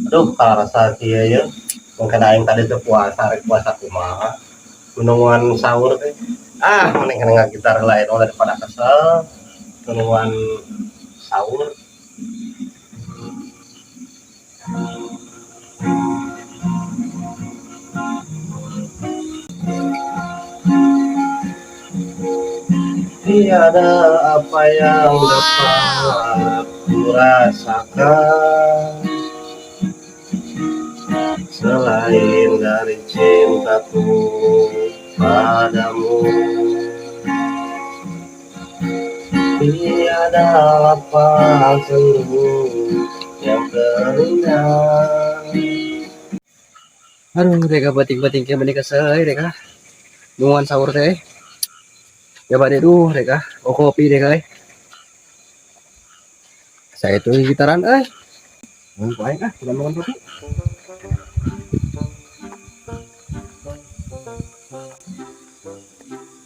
Aduh, kalau rasa kieu ye, mungkin aing tadi teh puasa, rek puasa kumaha. Nungguan sahur teh. Ah, mending kena gitar lain oh, daripada kesel. Nungguan sahur. Tiada apa yang dapat kurasakan selain dari cintaku padamu. Tiada lapang sendu yang terindah. Aduh, reka bating-bating kayak meni kesel euy reka. Nungguan sahur teh. Ya bade duh reka, oh kopi reka euy. Saya itu gitaran euy. Mun ku aing ah, bukan makan kopi.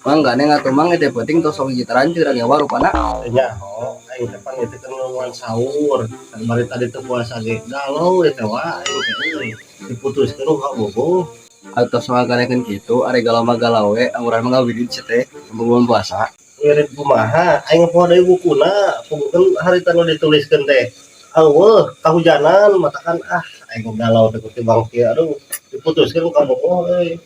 Mang gandeng atuh mang teh penting tos sok gitaran curang nyawa rupana. Nya, oh, aing teh pan itu kan nungguan sahur. Kan bari tadi teh puasa ge galau we teh wa aing teh euy. Diputuskeun ka bobo. Atau soal ganekeun kitu ari galau mah galau we, angguran mah ngawirid sia teh bulan puasa. Ngirit kumaha aing poho deui bukuna, pugukeun harita nu dituliskeun teh. Eueuh, kahujanan matakan ah aing galau teh kutimbang kieu aduh diputuskeun ka bobo euy.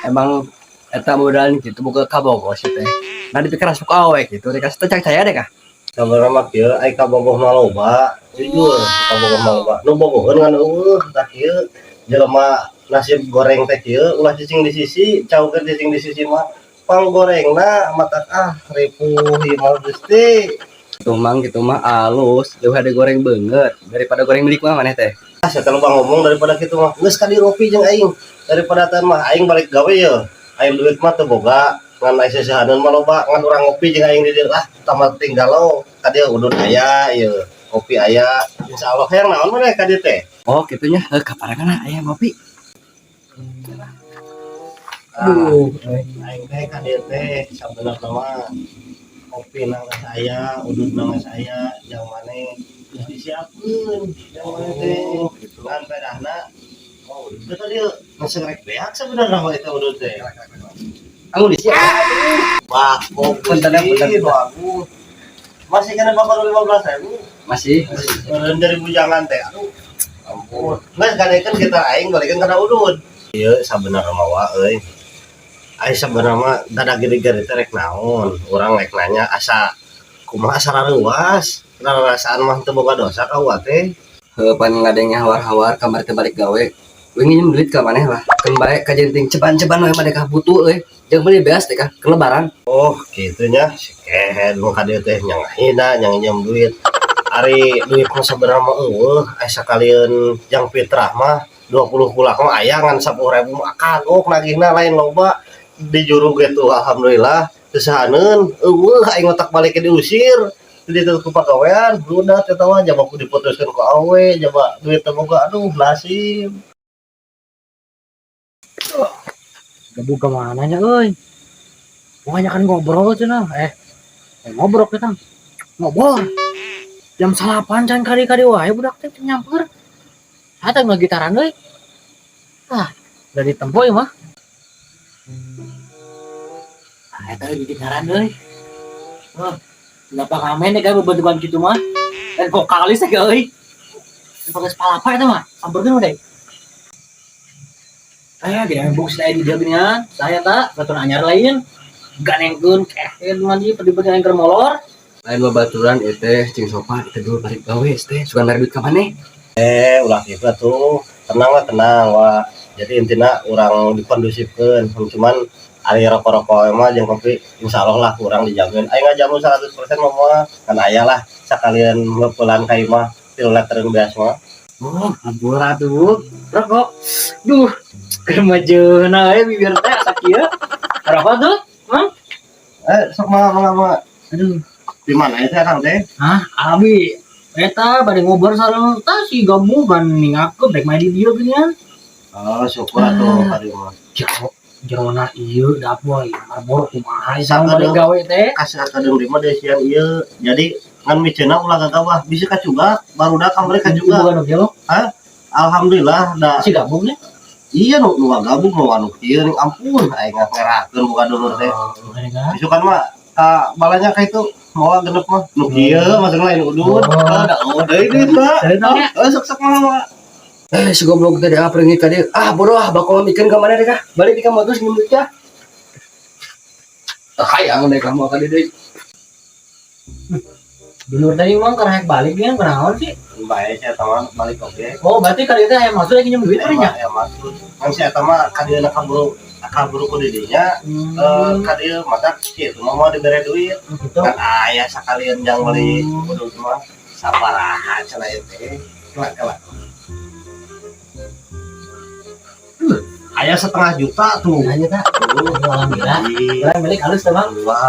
Emang eta modal gitu buka kabogoh sih teh. Nah dipikir asup awe gitu, dikasih teh caya deh kah? Sabenerna mah kieu ai kabogoh mah loba, jujur kabogoh mah loba. Nu bogoheun ngan eueuh tah kieu jelema nasib goreng teh kieu ulah cicing di sisi, caukeun cicing di sisi mah panggorengna matak ah ripuh ieu mah Gusti. Tuh mang gitu mah alus, leuwih ada goreng beungeut daripada goreng milik mah maneh teh. Ah sia bang ngomong daripada kitu mah geus ka dieu ngopi jeung aing. Daripada teh mah aing balik gawe ye. Aing duit mah teu boga, ngan ai seusehaneun mah loba, ngan urang ngopi jeung aing di dieu ah tambah tinggal ka dieu udud aya ieu, kopi aya. Insyaallah hayang naon maneh ka dieu teh. Oh kitu nya, heuh kaparangan aya ngopi. Aduh, aing teh ka dieu teh sabenerna mah kopi nang geus aya, udud nang geus aya, jang maneh geus disiapkeun jang maneh teh. Gitu. Ngan pedahna oh, udud teh tadi geus rek beak sabenerna mah eta udud teh. Anu disiap. Wah, kok Punten, punten, punten. bagus. Masih kena bakal 15.000. Masih. Eureun dari bujangan teh. Aduh. Ampun. Geus gadekeun kita aing balikeun kana udud. Ieu sabenerna mah wa euy. Ai sabenerna mah dada gede-gede teh rek naon? Urang rek nanya asa kumaha asa rareuwas. Rarasaan mah teu boga dosa ka uwa teh. Heuh pan ngadengnya hawar-hawar kamari teh balik gawe. We nginjem duit ka maneh lah. Keun bae ka jenting ceban-ceban we mah ka butuh euy. Jeung meuli beas teh kah ke lebaran. Oh, kitu nya si kehed mah ka dieu teh nya ngahina nya nginjem duit. Ari duit mah sabenerna mah eueuh, ai sakalieun jang fitrah mah 20 kulak mah aya ngan 10.000 mah kagok nagihna lain loba. Di juru ge tuh alhamdulillah seusehaneun eueuh aing otak balik ke diusir. Di ditu ku pagawean bludak eta mah jaba ku diputuskeun ku awe jaba duit teu boga aduh nasib. Gabu kemana nya euy? Pokoknya kan ngobrol cenah. Ngobrol kita. Ngobrol. Jam 9 can kali-kali wae budak teh nyamper. Ata ngagitaran euy. Ah, udah ditempo ieu mah. Ah, eta gitaran euy. Oh, kenapa ngamen deh bebentukan kitu mah? Dan vokalis teh euy. Pakai palapa eta mah, samperkeun deh. Gini box saya di dia gini saya tak baturan anyar lain. Ganengkeun kehed mah di pedih-pedih yang keur molor. Lain babaturan ieu teh cing sopan itu dulu balik gawe teh suka mere duit ka maneh. Eh, ulah kitu atuh. Tenang lah tenang wa. Jadi intina urang dikondusifkeun, cuman ari rokok-rokok mah jeung kopi insyaallah lah urang dijamin. Aing ngajamu 100% mah moal kan aya lah sakalian ngeupelan ka imah 3 litereun beas mah. Oh, ampura tuh. Rokok. Duh, keur majeuna euy bibir teh asa kieu. Rokok tuh, Mang? Eh, sok mah mah mah. Aduh. Di mana itu akang teh? Hah, abi. Eta bade ngobrol sareng tah si gabungan ningakeun rek main di dieu geuningan. Oh, syukur atuh ka dieu mah. Jero jerona ieu da boy, marboro kumaha sareng balik gawe teh. Kasih akademi mah desian ieu. Jadi Ngan miceuna ulah gagabah, bisa kacugak, barudak kamari kacugak. Bukan oke lo. Alhamdulillah da. Si gabungnya. Iya, nu nu gabung nu anu kieu ning ampun aing ngerakeun buka dulur teh. Oh, kan. Isukan mah ka balanya ka itu mawa genep mah nu kieu maksudna lain udud. Oh. Oh, da oh deui duit mah. Dari tanya. Oh, sok sok mah mah. Eh, si goblok teh dia peringit ka dieu. Ah, bodoh ah, bakal mikeun ka mana deh kah? Balik di kamar terus nginjem duit ya. Ah, hayang deh kamu ka dieu deui. Dulur tadi emang kerahek balik dia kenaon sih? Bae sia eta mah balik oge. Oh, berarti kali itu yang maksud lagi nginjem duit kan ya? Ya maksud. Kan si eta mah ka dieu kaburu kaburu ku di dinya eh ka dieu mata kieu mah mau dibere duit. Gitu. Kan aya sakalian jang beli udud mah sabaraha cenah ieu teh. Kela kela. Aya 0,5 juta tuh. Hanya tak. Tuh. Alhamdulillah. Iya. Orang milik halus tuh, Bang. Dua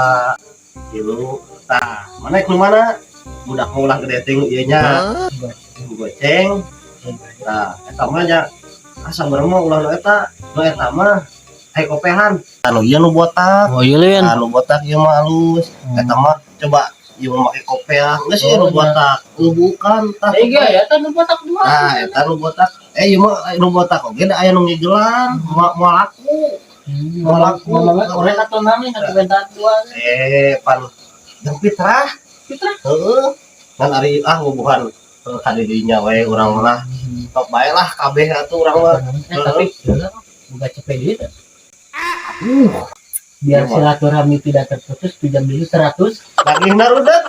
tilu, tah mana ikut mana budak mau ulah gede ting ieu nya goceng. Tah eta mah nya asa mah ulah nu eta, nu eta mah hai kopehan anu ieu nu botak. Oh iya, Lin. Anu botak ieu mah halus, eta mah coba ieu mah make kopeah geus ieu nu Oh, iya. botak. Oh, bukan tah. Iya ya, kan nu botak dua. Nah, eta nu botak eh ieu mah nu botak oge da aya nu ngigelan moal moal laku. Mau laku, mau orang atau nami satu bentar dua. Eh, pan jeung fitrah. Fitrah? Heeh. Kan ari ah ngubuhan ka didinya we urang mah. Tok bae lah kabeh atuh urang mah. Eh, tapi buka cepet duit. Biar Iya, silaturahmi tidak terputus, pinjam dulu 100. Lagi narudet.